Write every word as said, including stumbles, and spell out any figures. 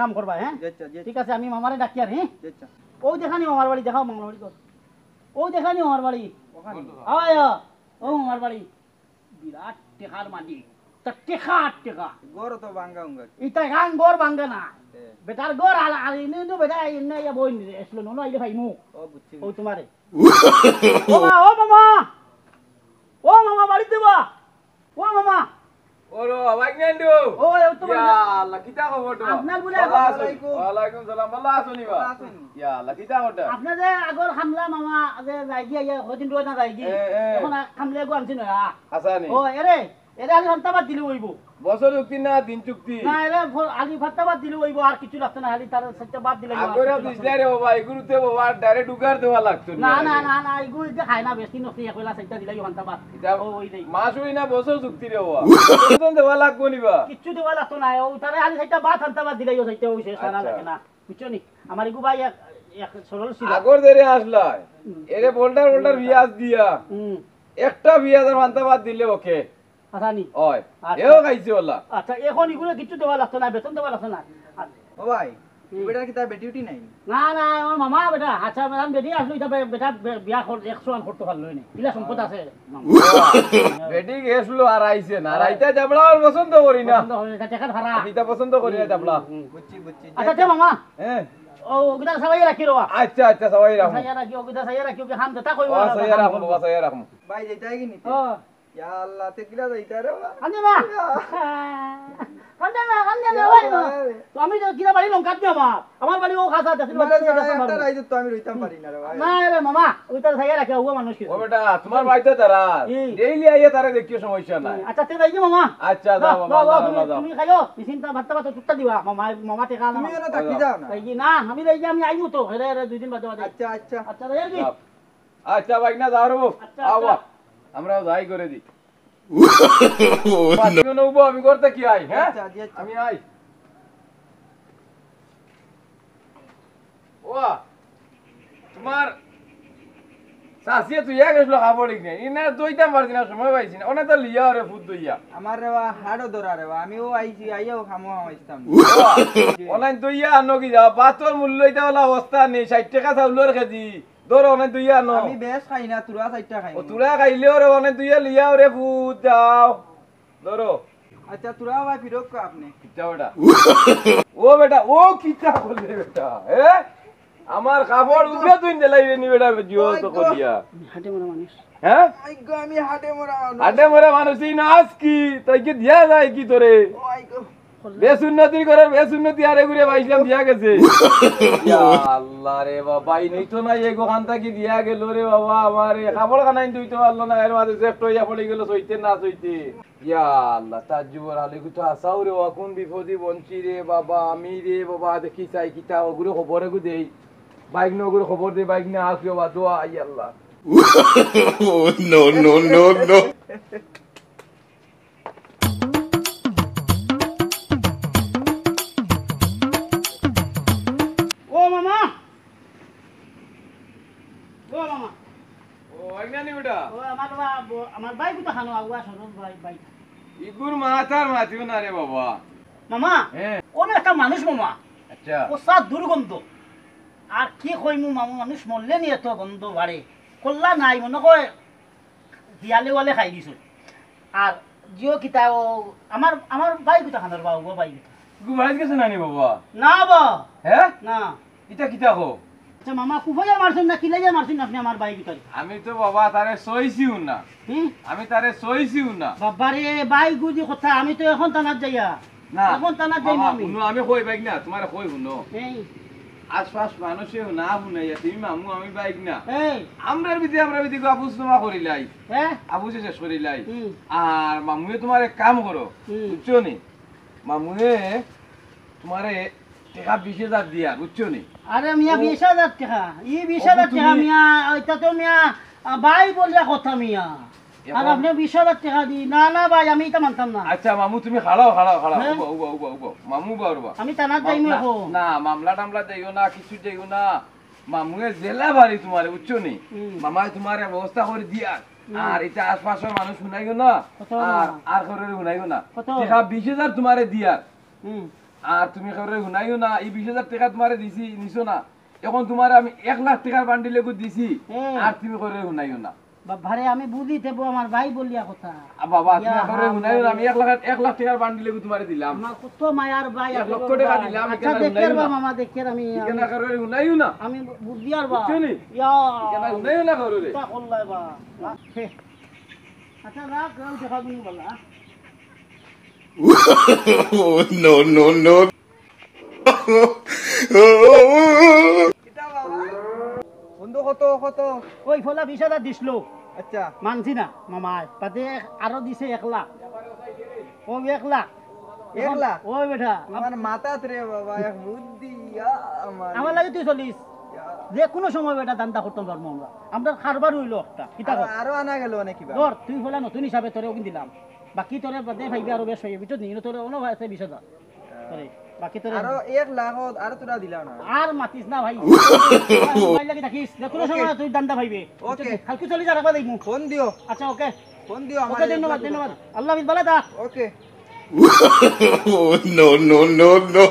কাম করবা, হ্যাঁ? জি আচ্ছা, জি আচ্ছা। ঠিক আছে, আমি মামারে ডাকি আর, হ্যাঁ? জি আচ্ছা। ও দেখানি মামার বাড়ি, দেখাও মামার বাড়ি কর। ও দেখানি মামার বাড়ি। ওখানে। আয়, ও মামার বাড়ি। বিরাট টেকার মালিক। তা টেকা আর টেকা। ঘর তো ভাঙ্গা উঙ্গা। ইতা গান ঘর ভাঙ্গা না। হ্যাঁ। বেটার ঘর আর, আর ইনে তো বেটা ইনে ইয়া বই নিলে, এসলো নন আইলে ভাই মু। ও বুঝছি। ও তোমারে। ও মা, ও মামা। ও মামা, বাড়িত দেবা। ও মামা। ও রে, ভাই নান্ডু। ও, এ তো ইয়া বাবা। আল্লাহ, কিতা খবর তো? আপনার বলে ভালা আছো? ওয়ালাইকুম। ওয়ালাইকুম সালাম, ভালা আছো নি বা? ভালা আছি। ইয়া আল্লাহ, কিতা খবর? আপনার যে আগর খামলা মামা, যে যাইগি আইয়া, কদিন রোজ না যাইগি। এ, এ। এখন আ-, খামলা গো আনছি নয়া। আসানি। ও, এরে, এরে আলি ফান্তা বাদ দিলে অইবো। বছর চুক্তি না, দিন চুক্তি? না, এরে ফ-, আলি ফান্তা বাদ দিলে অইবো, আর কিছু লাগতো না, খালি তার সাথে বাদ দিলে অইবো, আর আগরে কিছু লাগতো না। দিছলাই রে বাবা, এগুলোতে বাবা, আর direct উগার দেওয়া লাগতো না, না, না, আগে। না, না, এগুলো যে খায় না, বেশি নষ্ট ইয়া কইলা, সাইডটা দিলাই ফান্তা বাদ। এটা ও, ওই দেই। মাস হই না, বছর চুক্তি রে বাবা। বেতন দেওয়া লাগবো নি বা? কিচ্ছু দেওয়া লাগতো না, ও তারে খালি সাইডটা বাদ ফান্তা বাদ দিলাই, ও সাইডটা ওই শেষ, সারা আচ্ছা। লাগে না। বুঝছো নি? আমার এগু ভাই এক, এক সরল ছিল। আগর দেরে আসলাই, হুম। এরে বোল্ডার বোল্ডার হুম। বিয়াজ দিয়া, হুম। একটা বিয়াজ আর ফান্তা বাদ দিলে ওকে। আচ্ছা নি? ওই, আচ্ছা। এও খাইছে ওলা। আচ্ছা, এখন এগুলো কিচ্ছু দেওয়া লাগতো না, বেতন দেওয়া লাগতো না। আচ্ছা। ও ভাই, হুম। বেটার কিতা বেটি উটি নাই? না, না, আমার মামা বেটা। আচ্ছা, বেটা, বেটি আসলো, ইটা বে-, বেটা বে-, বিয়া কর-, একশো আন করতে পারলো নি। ইলা সম্পদ আছে, মামা। বেটি গেছলো আর আইছে না। আর হ্যাঁ। আইতে জাবলা আর পছন্দ করি না। পছন্দ করি না, ইটা টেকার ভাড়া। আমি ইটা পছন্দ করি না, হুম, জাবলা। হুম, হুম। বুঝছি, বুঝছি। আচ্ছা, তে মামা। হ্যাঁ। ও, ওগুলা সবাই রাখি রবা। আচ্ছা, আচ্ছা, সবাই রাখো। সবাই রাখি, ওগুলা সবাই রাখি, ওকে খাম দেতা কইবো, ও, আর সবাই খাম রাখো, করবো। বাবা, সবাই রাখো। ভাই, যাইতায় কি নিতে? ও। ইয়া আল্লাহ, তে কিলা যাইতা রে বা? কান্দে না। ইয়া। কান্দে না, কান্দে না, ইয়া ভাই, না। ভাই। তো আমি তো কিলা বাড়ি লঙ্কাত দিয়ে আমার। আমার বাড়ি ও খাসা, দেখি না, বাড়ি না, আছে, না, দেখো, একটা বাড়ি। রাইতে তো আমি রইতাম পারি না রে ভাই। না রে মামা, ওই তার সাইয়া রাখে, ও মানুষ কি? ও বেটা, তোমার বাড়িতে তারা। হুম। ডেইলি আইয়া তারা দেখিও, সমস্যা নাই। হুম, আচ্ছা, তে যাই কি মামা? আচ্ছা, যাও বাহ, বাবা, বাহ, যাও, বাহ, যাও, তুমি, যাও। তুমি খাইও, নিশ্চিন্তা ভাত টাত তো চুপটা দিবা। মামা, মামা টেকা না। তুমি না থাকি যাও না। যাই কি? না, আমি যাই কি, আমি আইমু তো। হেরে, হেরে, দুই দিন বাদে বাদে। আচ্ছা, আচ্ছা। আচ্ছা, যাই আর কি? যাও। আচ্ছা, ভাই, না, যাও রে বাবু। আচ্ছা, আও আচ্ছা। বাবা। আমরাও যাই করে দি। Oh, no. পাতিও নৌবো, আমি করতে কি আই, হ্যাঁ? আচ্ছা, জি, আচ্ছা। আমি আই। ওয়া, তোমার চাচিয়ে তুই এক গেছিল খাবড়িক নেই। ইনা দইতাম পারছি না, সময় পাইছি না। অনে তো লিয়া ওরে ফুট দইয়া। আমার রে বা হাড়ও ধরা রে বা, আমিও আইছি, আইয়াও খামো খামাইতাম। ওয়া, অনে দইয়া আনো কি যাও, ভাতর মূল্য ইটা অলা অবস্থা নেই, ষাইট টেকা চাউলর কেজি। ধরো, অনে দুইয়া আনো। আমি বেশ খাই না, তুরা চাইরটা খাই। ও, তুরা খাইলেও রে, অনে দুইয়া লিয়াও রে, ফুত, যাও। ধরো। আচ্ছা, তুরা ভাই, ফিরোক কো আপনি। কিতা বেটা? ও বেটা, ও কিতা করলে বেটা? এ? আমার কাপড় উপরে তুই দিলাই রে নি বেটা, জিও ওই তো তো। করিয়া। হাটে মরা মানুষ। হ্যাঁ? আইগো, আমি হাটে মরা মানুষ। হাটে মরা মানুষ, এই নাচ কি? তাই কি দিয়া যায় কি তোরে? ও আইগো। বেসুন্নতি করে, বেসুন্নতি আরে ঘুরে বাইসলাম দিয়া গেছে। ইয়া আল্লাহ রে বাবা, এই নেই তো নাই, এগো খান থাকি দিয়া গেল রে বাবা, আমার এই কাপড় খানাইন ধুইতে পারলো না, এর মাঝে জেফট হইয়া পড়ে গেল, সইতে না সইতে। ইয়া আল্লাহ, তার যুবর আলী গুতো আসাও রে, ও কোন বিপদে বঞ্চি রে বাবা, আমি রে বাবা, দেখি চাই কিতা, ওগুলো খবর এগু দেই, বাইক না ওগুলো খবর দেই, বাইক না আসবে বাবা, দোয়া, আই আল্লাহ। Oh, no, no, no, no. ও মামা, ও মামা। ও, আইনা নি বেটা? ও, আমার বা-, ব-, আমার ভাই কোথা খানো, আগুয়া সরল ভাই, ভাই। ইগুর মাথার মাতিও না রে বাবা। মামা, হ্যাঁ। কোন একটা মানুষ মামা। আচ্ছা। ও সাত দুর্গন্ধ। আর কি কইমু মামু, মানুষ মরলে নি এত গন্ধ বাড়ে। কল্লা নাই, মনে কয় দিয়ালে ওয়ালে খাই দিছইন। আর জিও কিতা ও, আমার, আমার ভাই কিতা খানোর বা, ও ভাই কিতা? গু বাড়িত গেছে না নি বাবা? না বা। হ্যাঁ? না। ইটা কিতা কও? আচ্ছা মামা, কুফাইয়া মারছইন না কিলাইয়া মারছইন আপনি আমার ভাই কিতারে? আমি তো বাবা তারে সইছিও না। হুম? আমি তারে সইছিও না। বাবা রে, ভাই গুজি কথা, আমি তো এখন থানাত যাইয়া। না, এখন থানাত যাইমু মামা, আমি। হুনো, আমি কই বাইক না, তোমারে কই হুনো। এই। আশপাশ মানুষে না হুনাইয়া, তুমি মামু, আমি বাইক না। এই। আমরার ভিতরে, আমরার ভিতরে গো আপস তোমা করিলাই। হ্যাঁ? আপসে শেষ করিলাই। হুম। আর মামুয়ে তোমার এক কাম করো, হুম। বুঝছো নি? মামুয়ে তোমারে টেকা বিশ হাজার দিয়া, বুঝছো নি? আরে মিয়া, ও। বিশ হাজার টেকা? ই বিশ হাজার ও, তুমি টেকা মিয়া, ইটা তো মিয়া, আ, ভাই বলিয়া কথা মিয়া। আর এখন আপনি বিশ হাজার টেকা দি, না, না ভাই, আমি ইটা মানতাম না। আচ্ছা, মামু, তুমি খাড়াও, খাড়াও, খাড়াও। হ্যাঁ? উবা, উবা, উবা, উবা। মামু, উবা, উবা। আমি থানাত যাইমু না, এখন। না, মামলা টামলা যাইও না, কিছু যাইও না। মামুয়ে জেলা বাড়ি তোমারে, বুঝছো নি? হুম। মামায় তোমারে ব্যবস্থা করি দিয়ার। হুম। আর ইটা আশপাশর মানুষ হুনাইও না। কত আর, না? আর কারোরে হুনাইও না। কত? টেকা বিশ হাজার তোমারে দিয়ার। হুম। আর তুমি কারোরে হুনাইও না, ই বিশ হাজার টেকা তুমারে দিছি, নিছো না। অখন তুমারে আমি এক লাখ টেকার বান্ডিল এগু দিছি, হুম। আর তুমি কারোরে হুনাইও না। বাবারে, আমি বুঝি, তেবু আমার ভাই বলিয়া কথা। আ, বাবা, তুমি ইয়া কারোরে হুনাইও না, আমি এক লাখ, এক লাখ টেকার বান্ডিল এগু তুমারে দিলাম। আমার কত মায়ার ভাই, এক লক্ষ টেকা দিলাম, আচ্ছা, ইখান দেখি আর হুনাইও বা না। মামা, দেখি আর আমি, ইখান কারোরে হুনাইও না। আমি বুঝি আর বা। বুঝছো নি? ইয়া। ইখান হুনাইও না কারোরে। কিতা করলাই বা। হে। আচ্ছা, রাখ, রাখ, দেখা দিন বলা। No, no, no. কিতা বাবা? বন্ধু, কত, কত? ওই ফলা বিশ হাজার দিছিল। আচ্ছা। মানছি না, মামায়। বাদে আরো দিছে এক লাখ। ও এক লাখ। এক লাখ? ওই বেটা। আমার মাথাত রে বাবা, এক বুদ্ধি, ইয়া আমার। আমার লাগি তুই চলিস। ইয়া। যে কোনো সময় বেটা ধান্দা করতাম পারমু আমরা। আমরার কারবার অইলো একটা। কিতা আরো, কর? আরো আনা গেল অনেক কিবা। ধর, তুই ফলা নতুন হিসাবে তোরে ওখান দিলাম। বাকি তোরে বাদে পাইবে আরো বেশ পাইবে, বুঝছস নি? তোরে অনো আছে বিশ হাজার। তোরে, বাকি তোরে। আরো এক লাখ, আরো তোরা দিলা না। আর মাতিস না ভাই। মোবাইল লাগি থাকিস, যে কোনো ওকে। সময় তুই ধান্দা পাইবে। ওকে। বুঝছস নি? কালকে চলি যা, রাখবা দেখমু। ফোন দিও। আচ্ছা, ওকে। ফোন দিও, আমার ওকে, এই ধন্যবাদ, ব্যাপারে। ধন্যবাদ। আল্লাহ হাফিজ, ভালা থাক। ওকে। No, no, no, no.